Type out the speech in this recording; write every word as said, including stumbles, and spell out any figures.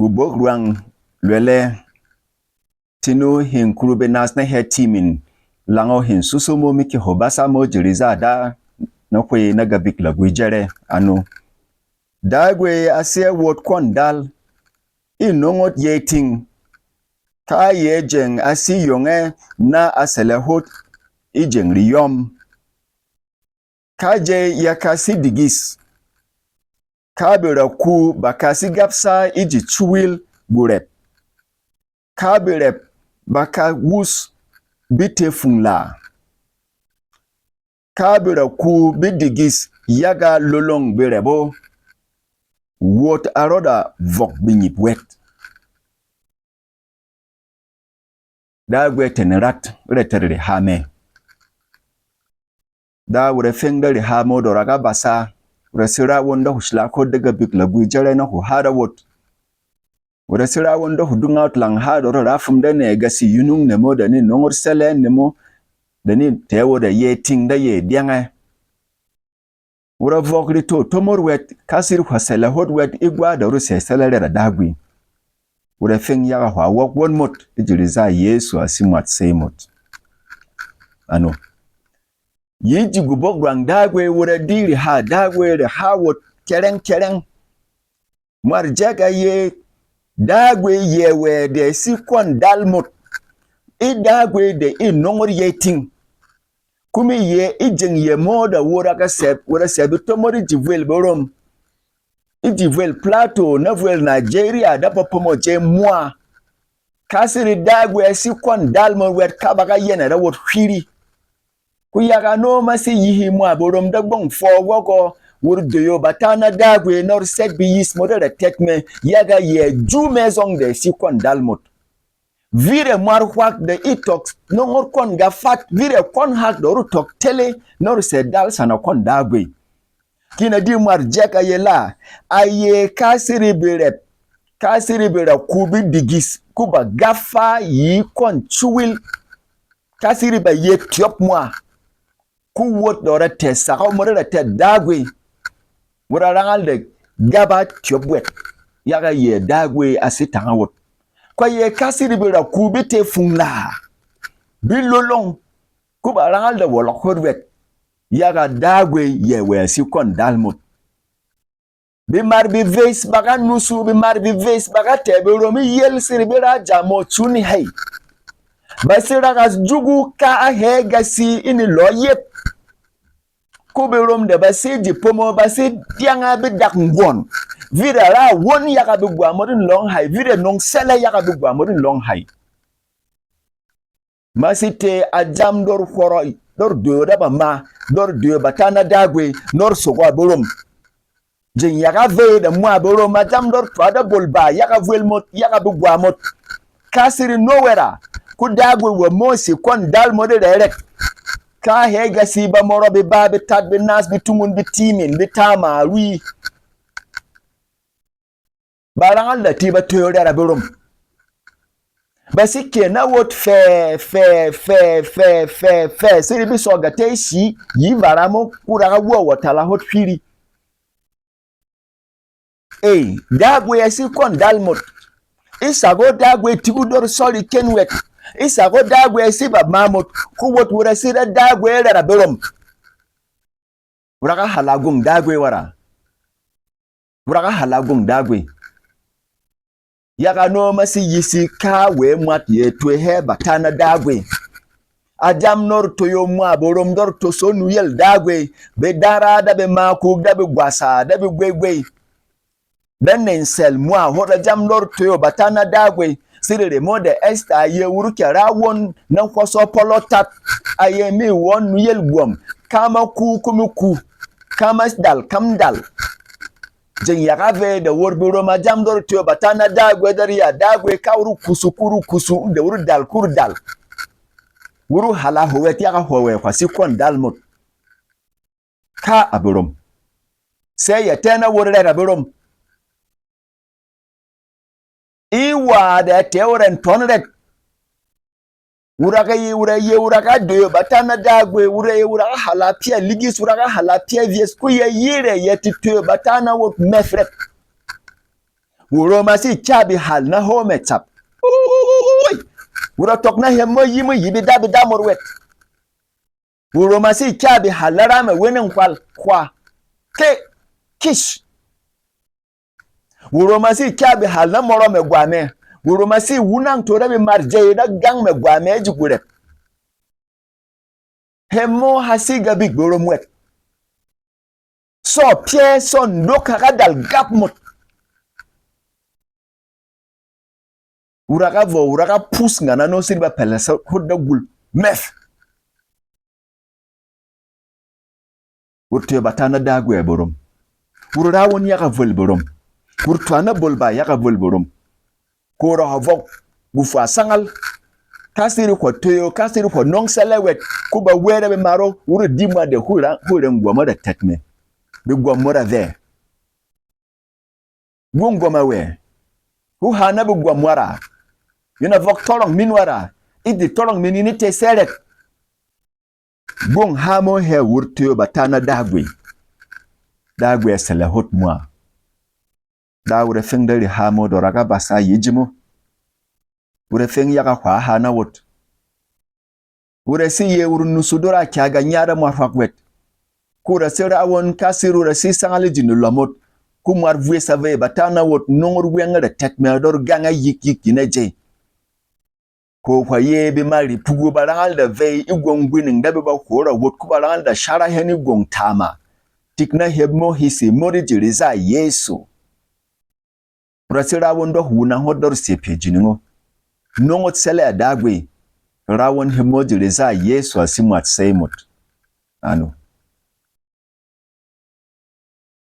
Gubok rwang lwɛlɛ, tinu hing kuru benas na hɛ timin, lang o hing susu mo mi ke hwo basa mo jiri za da na hwey na gabik lagwi jɛrɛ. Ano, Dagwe a sé wot kwɔn dal, e nongot yey ting, ka yɛ jeng a sé yong ɛ na a sɛlɛ hot e jeng reyɔm. Ka jey ya ka sé digis, ka bera ku ba ka sé gapsa e ji chuwil gurɛp, ka berɛp ba ka wus be tē fungla, ka bera ku be digis yaga lolong berɛp o, wot a rɔda vɔk benyip wɛt. Dagwe tene rat rɛtɛr reha mɛ. Da wurɛ feng da reha mo dɔ ra ga basa, wurɛ se ra won da hwushla ko de gabik lagwi jɛrɛ na hwuha da wot. Wurɛ se ra won da hwudunga wot lang ha dɔ ra fum da nɛ gasi yunung ne mo da ni nongor sɛlɛ ne mo, da ni tɛ wo da yɛ ting da yɛ dyɛngɛ. Wurɛ vɔk rito tomor wɛt, ka sir hwasɛlɛ hot wɛt e gwa da ru sɛ sɛlɛ rɛra Dagwi. Wurɛ feng yaga hwa wɔk won mot e jiri za Yesu a si mwat sei mot. Ano, yi ji gubok rwang Dagwe wurɛ di reha Dagwe reha wot kereng kereng. Mwat jɛk a ye Dagwe yɛ wɛ de si kwɔn dal mot, e Dagwe de e nongor yɛ ting. Kumi yɛ e jeng yɛ mo da wura ka sɛp, wura sɛp e tomor e ji vwel Borom, e ji vwel Plateau na vwel Nigeria da popomo je mwa. Ka siri Dagwe a si kwɔn dal mot wɛt ka ba ka yɛnɛ ra wot hwiri. Ku yaga no ma si yihi mwa Borom da gbong fɔ wɔgɔ, wur doyo ba ta na Dagwe nor sɛk bi yis mo da ra tɛt mɛ, yaga yɛ ju mɛ zɔng de si kwɔn dal mot. Vire mwar hwak de e tɔk nongor kwɔn ga fat, vire kwɔn hak de ru tɔk tele nor sɛ dal sana kwɔn Dagwe. Kina di mwar jɛk a ye la, a ye ka siri bi rɛp, ka siri bi ra ku bi digis, ku ba gafa yi kwɔn chuwil. Ka siri ba ye tyɔp mwa, ku wot dɔ ra tɛ saka mo ra tɛ Dagwe. Wura rangal de gaba tyɔp wɛt, yaga yɛ Dagwe a si tanga wot. Kwa ye ka siri bi ra ku bi te fungla, bi lolong, ku ba rangal de wɔlɔk hot wɛt, yaga Dagwe yɛ wɛ a si kwɔn dal mot. Bemar beves ba ga nusu, bemar beves ba ga tɛ Berom e yel siri be ra ja mo chuni hei. Ba si raga jugu ka a hɛ gasi ini lɔ yep. Ko Berom de ba si ji pomo, ba si dyanga be dak ngwon. Vira ra won yaga be gwa mo din long hei, vira nong sɛlɛ yaga be gwa mo din long hei. Ma si tē a jam dor hwɔrɔ, dor dwö da ba ma, dor dwö ba ta na Dagwe, nor sogwa Borom. Jeng yaga vey da mwa Borom a jam dor twa da bol ba, yaga vwel mot, yaga be gwa mot. Ka siri no wɛra, ku Dagwe wa mo si kwɔn dal mot de rɛrɛk. Ka hɛ gasi ba mɔrɔ be ba, be tat, be nas, be tungun, be timin, be tama rwi. Ba rangal da ti ba toyo rɛra Berom. Ba si kɛ na wot fɛ, fɛ, fɛ, fɛ, fɛ, fɛ, siri bi sɔ ga tɛ shi, yi vara mo, ku raga wua wa tala hot hwiri. Ei, Dagwe a si kwɔn dal mot. E sago Dagwe tigu dor sɔri ken wɛt. E sago Dagwe a si ba ma mot, ku wot wura si da Dagwe rɛra Berom. Wura ga hala gung Dagwe wara. Wura ga hala gung Dagwe. Yaga no ma si yisi ka we mwat ye twe hɛ ba ta na Dagwe. A jam nor toyo mwa Borom dor to so nuyel Dagwe, be dara da be makuk da be gwasa da be gwegwey. Be nensel mwa hot a jam nor toyo ba ta na Dagwe, siri remo de Esta ye wuru kɛ ra won na hwɔsɔ pɔlɔ tat, a ye mi won nuyel gwɔm, kama ku kumi ku, kama dal kam dal. Jeng yaga vey de wor Berom a jam dor tio ba ta na Dagwe, de ria Dagwe ka wuru kusu kuru kusu, de wuru dal kuru dal. Wuru hala howɛ tiaga howɛ hwa si kwɔn dal mot. Ka a Berom. Sɛ ya tɛ na wor rɛt a Berom. E wa de a tɛ wor ɛn tɔn rɛt. Wura ga ye, wura ye, wura ga doyo ba ta na Dagwe, wura ye, wura ga hala pia ligis, wura ga hala pia vies, ku ye yi rɛ ye ti toyo ba ta na wot mɛfrɛt. Wuro ma si kya bihal na hó mɛ cap. Wuro tɔk na hemo yi mo yi bida bida mor wɛt. Wuro ma si kya bihal na ra mɛ wene nkwal hwa. Ke kish. Wuro ma si kya bihal na mɔrɔ mɛ gwa mɛ. Wuro ma si wunang to na bemar jey na gang mɛ gwa mɛ ji gurɛp. Hemo ha si ga bigborom wɛt. Sɔ pyɛ sɔ ndok ha ga dal gap mot. Wura ga vɔ, wura ga pus ngana no siri ba pɛlɛ sa hot da gul. Mɛth. Wur tø ba ta na dagwe borom. Wur ra won yaga vwel borom. Wur twa na bol ba yaga vwel borom. Ko rɔ ha vɔk gu fwa sangal. Ka siri hwa tøyo, ka siri hwa nong sɛlɛ wɛt. Ku ba wɛrɛ be maro, wur di mwa de hura, hure ngwa mo da tɛt me. Be gwa mo da vɛ. Gwong gwama wɛ. Hu ha na be gwam wara. Yin a vɔk tɔrɔng min wara. E di tɔrɔng min yin e tɛ sɛrɛk. Gwong ha mo hɛ wur tøyo ba ta na dagwe. Dagwe a sɛlɛ hot mwa. Da wur e feng da ri ha mo dɔ raga basa yi ji mo. Wur e feng yaga hwa ha na wot. Wura si ye wur nusu dora kyaga nyara mwat hwak wɛt. Ku ra si ra won ka si rura si sangal e ji ne lɔmot. Ku mwat vwe sa vey ba ta na wot nongor weng ra tɛt mɛ dor gang a yik yik yi na jey. Ko hwa ye bemar ripugu ba rangal da vey e gwong gwining da be ba hora wot ku ba rangal da shara hɛn e gwong tama. Tik na hep mo hisi mo ri ji riza Yesu. Ra si ra won dɔk wuna hot dor se pye jining o. Nong ot sɛlɛ a dagwe. Ra won hemo ji reza Yesu a si mwat sei mot. Ano.